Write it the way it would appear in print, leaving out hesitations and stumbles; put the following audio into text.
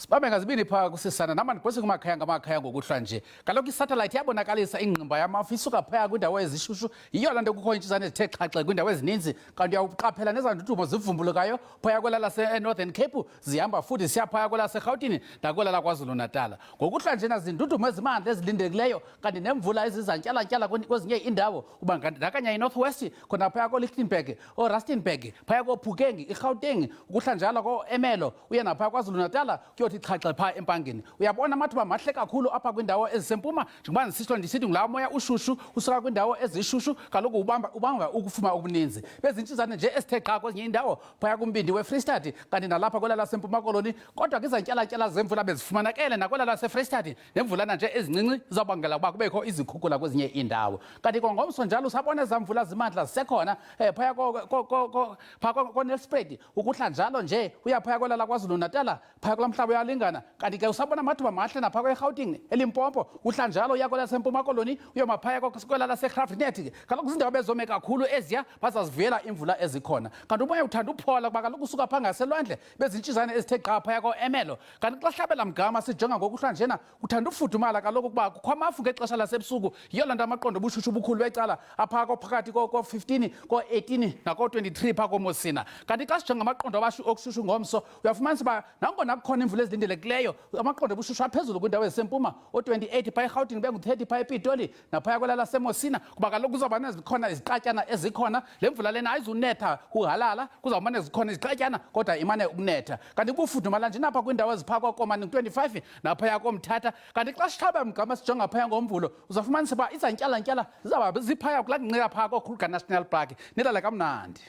Sibambe ngazibini phaa kusisana nama ndigqwese kumakhaya ngamakhaya ngokuhlwa nje. Kaloku isatellite yabonakalisa ingqimba yamafu isuka phaya kwiindawo ezishushu. Yiyo laa nto kukho iintshisane ezithe xhaxhe kwiindawo ezininzi. Kanti uyawuqaphela nezaa ndudumo zivumbulukayo phaya kwela lase-Northern Cape zihamba futhi zisiya phaya kwela laseRhawutini nakwela laKwaZulu-Natala. Ngokuhlwa njena zindudumo ezimandla ezilindekileyo kanti nemvula ezizantyalantyala kwezinye iindawo ubandakanya iNorth West khona phaya kooLichtenburg, ooRustenburg, phaya kooPhukeng, iRhawuteng, ukuhla njalo kooEmelo uye naphaya KwaZulu-Natala kuyothi xhaxhe phaa eMpangeni. Uyabona amathuba mahle kakhulu apha kwiindawo ezisempuma njengoba ndisitsho ndisithi ngulaa moya ushushu usuka kwiindawo ezishushu kaloku ubamba, ubanga ukufuma okuninzi. Bezintshizane nje ezithe qha kwezinye iindawo phaya kumbindi weFreystati kanti nalapha kwela laseMpuma Koloni kodwa ke izantyalantyala zemvula bezifumanakele nakwela laseFreystati nemvulana nje ezincinci zizawubangela ukuba kubekho izikhukula kwezinye iindawo. Kanti kwangomso njalo usabona ezaa mvula zimandla zisekhona um phaya phaa koNelspruit ukuhla njalo nje uya phaya kwela laKwaZulu-Natala phaya kulaa mhlaba uyalingana. Kanti ke usabona amathuba mahle naphaa kweRhawutini eLimpopo uhla njalo uya kwela laseMpuma Koloni uyoma phaya kwela laseGraaff-Reinet ke. Kaloku ziindawo bezome kakhulu eziya bazazivuyela iimvula ezikhona. Kanti umoya uthanda uphola kuba kaloku usuka phaa ngaselwandle bezintshizane ezithe gqa phaya kooEmelo. Kanti xa sihlabela mgama sijonga ngokuhlwa njena kuthanda ufudumala kaloku kuba kukho amafu ngexesha lasebusuku. Yiyo loo nto amaqondo obushushu obukhulu becala apha kophakathi ko-15 ko-18 nako-23 phaa koMosina. Kanti xa sijonga amaqondo okushushu ngomso uyafumanisa uba nangona kukhona imvula ezilindelekileyo amaqondo obushushu aphezulu kwiindawo ezisempuma o-28 phaa eRhawutini bengu-30 phaa ePitoli naphaya kwela laseMosina kuba kaloku kuzawuba nezikhona iziqatyana ezikhona. Le mvula lena ayizunetha uhalala, kuzawumane zikhona iziqatyana kodwa imane ukunetha. Kanti kubufudumala nje napha kwiindawo eziphaa kwaKomani ngu-25 naphaya koMthatha. Kanti xa sihlaba mgama sijonga phaya ngoMvulo uzafumanisa uba izantyalantyala zizawuba ziphaya kulaa nqila phaa kooKruger National Park. Nilale kamnandi.